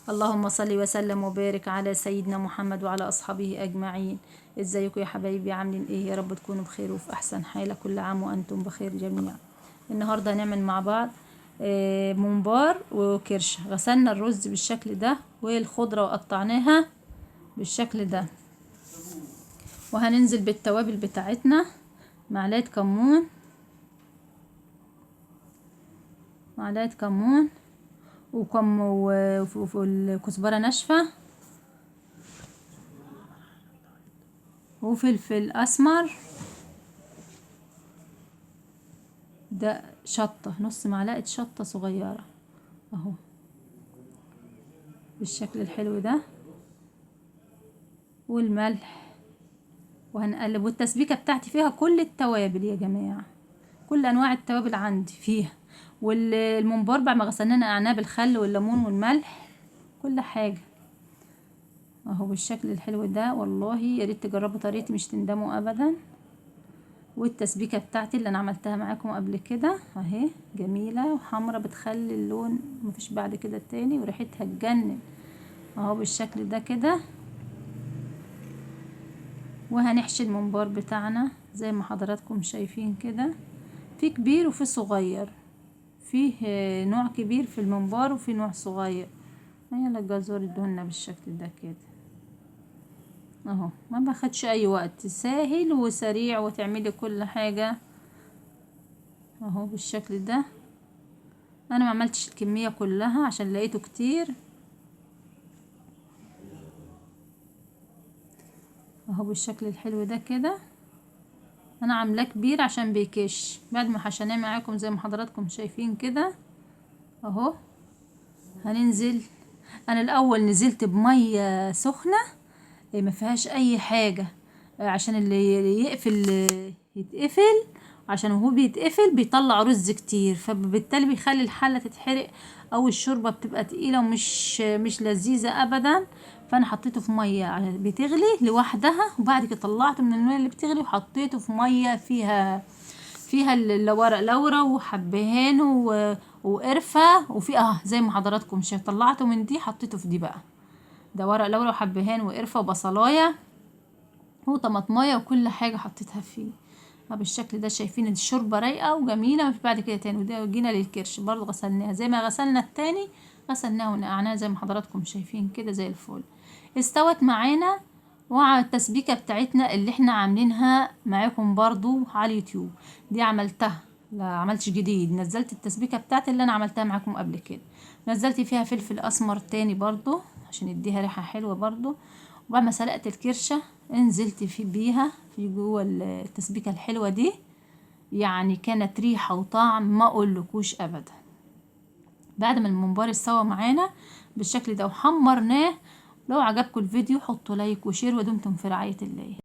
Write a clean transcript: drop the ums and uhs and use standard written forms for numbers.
اللهم صل وسلم وبارك على سيدنا محمد وعلى أصحابه أجمعين. ازيكم يا حبايبي؟ عاملين ايه؟ يا رب تكونوا بخير وفي أحسن حالة. كل عام وأنتم بخير جميعا. النهاردة هنعمل مع بعض ممبار وكرشة. غسلنا الرز بالشكل ده والخضرة وقطعناها بالشكل ده، وهننزل بالتوابل بتاعتنا: معلقة كمون، معلقة كمون وكم والكزبرة ناشفة وفلفل أسمر، ده شطة، نص معلقة شطة صغيرة اهو بالشكل الحلو ده، والملح. وهنقلب. والتسبيكة بتاعتي فيها كل التوابل يا جماعة، كل انواع التوابل عندي فيها. والممبار بعد ما غسلناه نقعناه بالخل والليمون والملح، كل حاجة اهو بالشكل الحلو ده. والله يا ريت تجربوا طريقتي، مش تندموا ابدا. والتسبيكة بتاعتي اللي انا عملتها معاكم قبل كده اهي، جميلة وحمرة، بتخلي اللون مفيش بعد كده تاني، وريحتها تجنن اهو بالشكل ده كده. وهنحشي الممبار بتاعنا زي ما حضراتكم شايفين كده، في كبير وفي صغير، فيه نوع كبير في الممبار وفي نوع صغير. يلا الجزر ادهولنا بالشكل ده كده اهو، ما باخدش اي وقت، ساهل وسريع وتعملي كل حاجة اهو بالشكل ده. انا ما عملتش الكمية كلها عشان لقيته كتير اهو بالشكل الحلو ده كده. انا عاملاه كبير عشان بيكش. بعد ما حشيناه معاكم زي ما حضراتكم شايفين كده اهو، هننزل. انا الاول نزلت بميه سخنه ما فيهاش اي حاجه، عشان اللي يقفل يتقفل، عشان وهو بيتقفل بيطلع رز كتير، فبالتالي بيخلي الحله تتحرق او الشوربه بتبقى تقيله ومش مش لذيذه ابدا. فانا حطيته في ميه بتغلي لوحدها، وبعد كده طلعته من الميه اللي بتغلي وحطيته في ميه فيها الورق لورا وحبهان وقرفه، وفي زي ما حضراتكم شايف. طلعته من دي حطيته في دي بقى، ده ورق لورا وحبهان وقرفه وبصلايه وطماطمايه وكل حاجه حطيتها فيه بالشكل ده. شايفين الشوربه رايقه وجميله. مش بعد كده تاني. وده جينا للكرش برضو، غسلناها زي ما غسلنا التاني، غسلناه ونقعناه زي ما حضراتكم شايفين كده زي الفل. استوت معانا. وعلى التسبيكه بتاعتنا اللي احنا عاملينها معاكم برضو على اليوتيوب دي، عملتها لا عملتش جديد، نزلت التسبيكه بتاعتي اللي انا عملتها معاكم قبل كده. نزلت فيها فلفل اسمر تاني برضو عشان يديها ريحه حلوه برضو. وبعد ما سلقت الكرشه نزلت في بيها في جوه التسبيكه الحلوه دي، يعني كانت ريحه وطعم ما اقولكوش ابدا. بعد ما الممبار استوى معانا بالشكل ده وحمرناه. لو عجبكم الفيديو حطوا like و share، ودمتم في رعايه الله.